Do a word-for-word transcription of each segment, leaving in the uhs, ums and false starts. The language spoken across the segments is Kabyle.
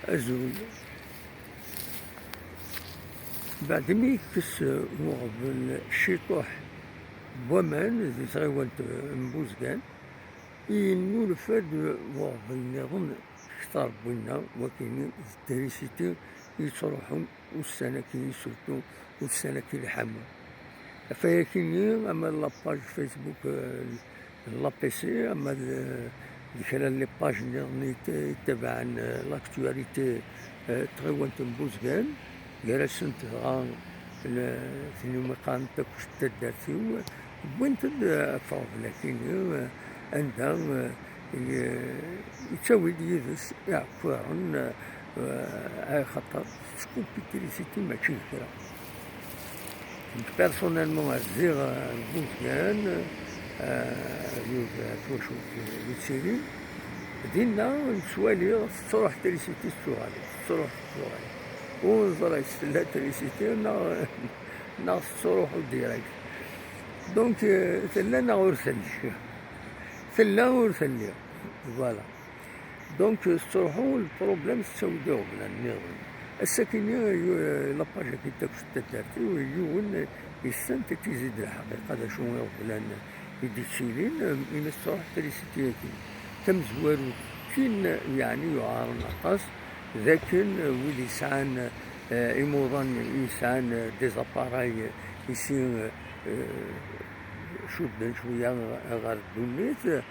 Azul. Beɛd mi yekkes uɣbel ciṭuḥ n waman di tɣiwant n Buzgan, yennulfa-d uɣbel nniḍen kter n winna, wakini d trisiti yettruḥun ussan-agi, surtout ussan-agi lḥamu. Ɣef wayagi-nni, ama la page Facebook, euh, n l'A P C, ama d, d kra n les pages nniḍen i t-, i ttabaɛen, euh, l'actualité, euh, n tɣiwant n Buzgan, gar-asent dɣa le-, tin umi qqaren takkuct n taddart-iw, wwint-d, euh, ɣef uɣbel-agi-nni, euh, anda, euh, i-, yettawi-d yid-s iɛekkiren, eh, axaṭer tettkupi trisiti mačči d kra. Nekk personnellement rziɣ, eh, Buzgan, eh, yiwet twacult di Ttilin. Dinna nettwali tettruḥ trisiti, tettuɣal, tettruḥ, tettuɣal. Ur neẓri s tella trisiti neɣ, neɣ tettruḥu direct. Donc, eh, tella neɣ ur telli? Tella ur telli. Voilà. Donc, tettruḥu le problème, tettawi-d iɣeblan nniḍen. Ass-agi-nni, yu-, la page-agi n takkuct n taddart-iw, yiwen yessen Tizi d Lḥaqiqa d acu iɣeblan i d-yettilin, imi tettruḥ trisiti-agi. Tamezwarut kan, yeɛni yuɛren aṭas, d akken wid yesɛan, eh, imuḍan yesɛan, eh, des appareils ici, eh, cudden cwiya ɣer ddunit, eh,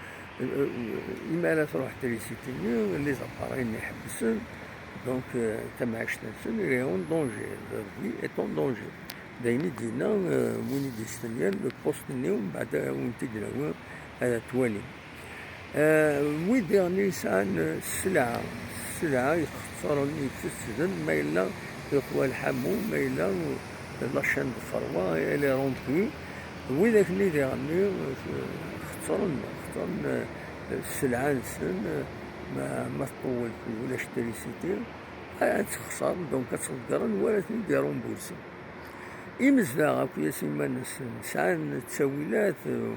imi ara truḥ trisiti-nni, les appareils-nni ḥebsen, donc, eh, tamaɛict-nsen est en danger, leur vie est en danger. D ayen i d-yenna, eh, win i d-yestenyan le post-nni, mbeɛd ad wen-t-id-nawi, ad t-twalim. Eh, wid diɣen yesɛan, eh, sselɛa, sselɛa ixeṣren, ifessden, ma yella iqwa lḥamu, ma yella, eh, la chaîne de froid, elle est rompue. Widak-nni diɣen, eh, xeṣren, xeṣren, eh, sselɛa-nsen, eh, ma, ma tṭewwel ulac trisiti, ad texṣer, donc ad tt-ḍeggren, wala ad ten-id-irumbursi. Imezdaɣ akk-yas iman-nsen sɛan ttawilat, eh,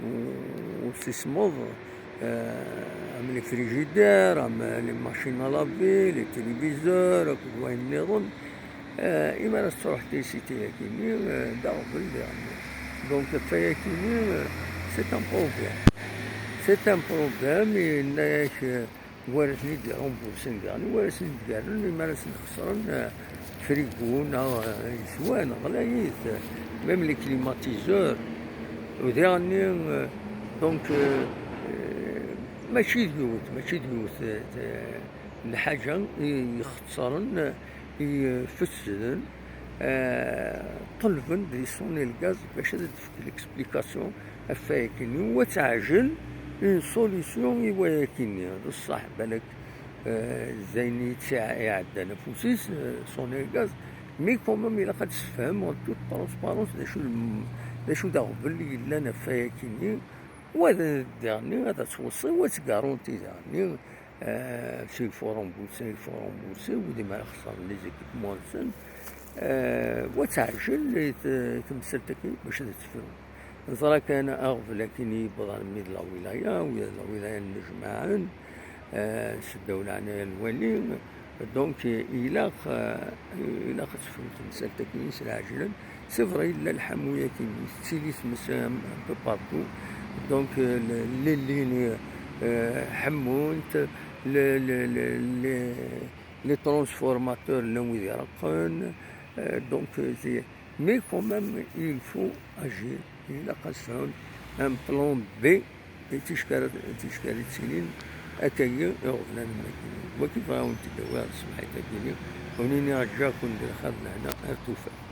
u-, usismeḍ, eh, am les frigidaires, am les machines à laver, les téléviseurs, akked wayen nniḍen. Eh, imi ara tettruḥ trisiti-agi-nni, eh, d aɣbel diɣen. Donc, ɣef wayagi-nni, eh, c'est un problème. C'est un problème, yenna-yak, eh, wara ten-id-irumbursen diɣen, wara ten-id-garren, imi ara sen-xeṣren, eh, frigo neɣ, eh, yeswan, ɣlayit, eh, même les climatiseurs. U diɣen-nni, eh, donc, eh, eh, mačči d yiwet, mačči d yiwet, eh, eh, lḥaǧa i ixeṣren, eh, i, eh, ifessden, eh, ṭelben di Sonelgaz bac ad d-tefk l'explication ɣef wayagi-nni, wa teɛjel une solution i wayagi-nni. D ṣṣeḥ, balak, eh, d ayen i tt-iɛeddan afus-is, eh, Sonelgaz, mais quand même ilaq ad tessefhem en toute transparence d acu d lm-, d acu d aɣbel i yellan ɣef wayagi-nni. Wa d, diɣenni ad tt-tweṣṣi, wa d tgaranti diɣenni, eh, s'il faut rembourser, il faut rembourser, wid i mi ara xeṣren les équipements-nsen, eh, wa teɛjel i t-, i temsalt-agi bac ad tt-tefru. Neẓra kan aɣbel akin i yewweḍ armi d la wilaya, wid la wilaya nnejmaɛen, eh, seddaw leɛnaya n lwali. Donc, ilaq, eh, ilaq ad tefru temsalt-agi s lɛejlan. C'est vrai, yella lḥamu-agi, tettili tmes un peu partout. Donc, eh, le-, les lignes, eh, ḥemmunt, le-, le-, le-, les, les transformateurs llan wid ireqqen. Eh, donc, eh, c'est, mais quand même, il faut agir. Ilaq ad sɛun un plan B i ticki ara, ticki ara yettilin akkagi iɣeblan am wagi. Wagi bɣiɣ ad wen-t-id-awiɣ ṣṣbeḥ-agi-nni, ur nini rǧakum di lxir d lehna ar tufat.